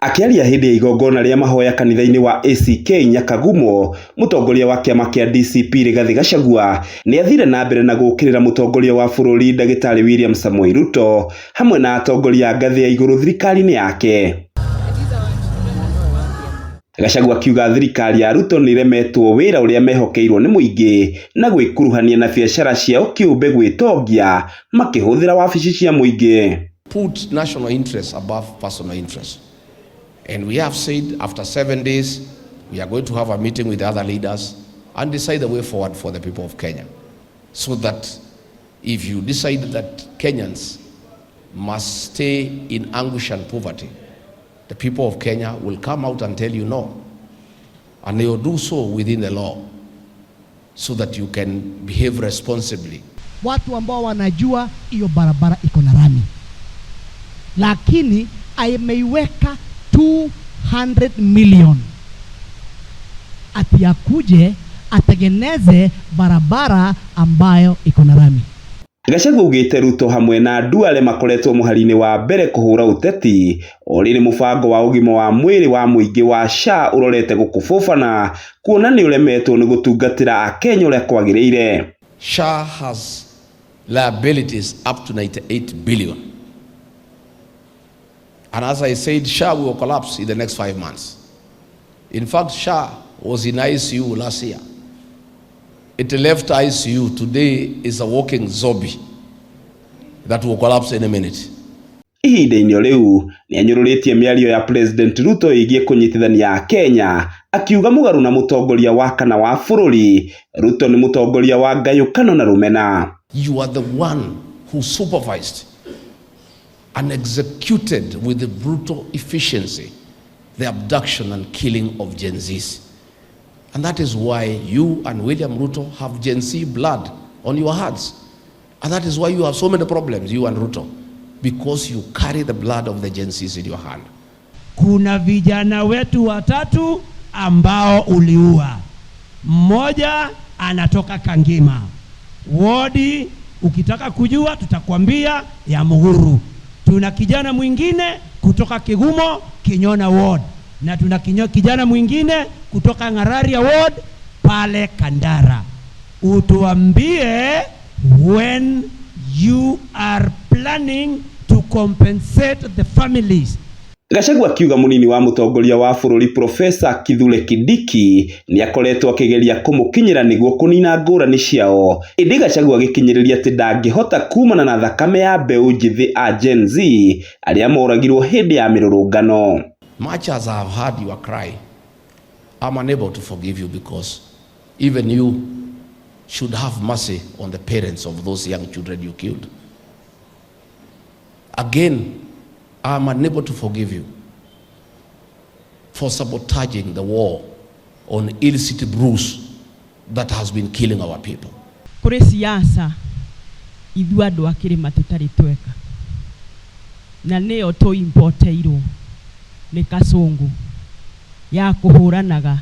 Akĩaria hĩndĩ ya igongona rĩa mahoya kanitha-inĩ wa ACK Nyakagumo, mũtongoria wa kĩama kĩa DCP Rigathĩ Gachagua nĩ athire na mbere na gũũkĩrĩra mũtongoria wa bũrũri Ndagĩtarĩ William Samoei Ruto hamwe na atongoria a ngathĩ ya igũrũ thirikari-inĩ yake. Gachagua akiuga thirikari ya Ruto nĩ ĩremetwo wĩra ũrĩa mehokeirwo nĩ mũingĩ na gwĩkuruhania na biacara ciao kĩũmbe gwĩtongia makĩhũthĩra wabici cia mũingĩ. Put national interest above personal interest. And we have said after 7 days, we are going to have a meeting with the other leaders and decide the way forward for the people of Kenya. So that if you decide that Kenyans must stay in anguish and poverty, the people of Kenya will come out and tell you no. And they will do so within the law so that you can behave responsibly. Watu ambao wanajua hiyo barabara iko na lami, lakini ameiweka 200 million ati akuje atengeneze barabara ambayo iko na lami. Gachagua augĩte Ruto hamwe na Duale makoretwo mũhari-inĩ wa mbere kũhũra ũteti o rĩrĩ mũbango wa ũgima wa mwĩrĩ wa mũingĩ wa SHA ũrorete gũkũbũbana kuona nĩ ũremetwo nĩ gũtungatĩra akenya ũrĩa kwagĩrĩire. SHA has liabilities up to 98 billion. And as I said, SHA will collapse in the next 5 months. In fact, SHA was in ICU last year. It left ICU. Today is a walking zombie that will collapse any minute. Ihinda-inĩ o rĩu nĩ anyũrũrĩtie mĩario ya President Ruto ĩgiĩ kũnyitithania Akenya akiuga mũgarũ na mũtongoria wa kana wa bũrũri Ruto nĩ mũtongoria wa ngayũkano na rũmena. You are the one who supervised and executed with the brutal efficiency the abduction and killing of Gen Zs. And that is why you and William Ruto have Gen Z blood on your hearts. And that is why you have so many problems, you and Ruto, because you carry the blood of the Gen Zs in your hand. Kuna vijana wetu watatu ambao uliua. Mmoja anatoka Kangema wodi, ukitaka kujua tutakwambia ya Muhuru. Tuna kijana mwingine kutoka Kigumo Kinyona ward, na tuna kijana mwingine kutoka Ng'araria ward pale Kandara. Utuambie when you are planning to compensate the families. Gachagua akiuga mũnini wa mũtongoria wa bũrũri Profesa Kithure Kindiki nĩ akoretwo akĩgeria kũmũkinyĩra nĩguo kũnina ngũrani ciao ĩndĩ Gachagua agĩkinyĩrĩria atĩ ndangĩhota kumana na thakame ya mbeũ njĩthĩ a Gen Z arĩa moragirwo hĩndĩ ya mĩrũrũngano. Much as I have heard your cry, I'm unable to forgive you because even you should have mercy on the parents of those young children you killed. Again, I'm unable to forgive you for sabotaging the war on illicit brews that has been killing our people. Kũrĩ siasa ithuĩ andũ a kĩrĩma tũtarĩ tweka na nĩyo tũimpoteirwo nĩ kasũngũ ya kũhũranaga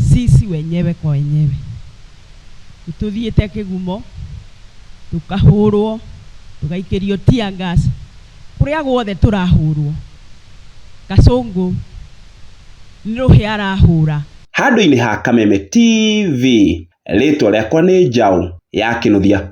sisi wenyewe kwa wenyewe. Tũthiĩte kĩgumo tũkahũrwo tũgaikĩrio tear gas kũrĩa guothe tũrahũrwo kasũngũ nĩ rũhĩ arahũra. Handũ-inĩ ha Kameme TV, rĩtwa rĩakwa nĩ Njaũ ya Kĩnuthia.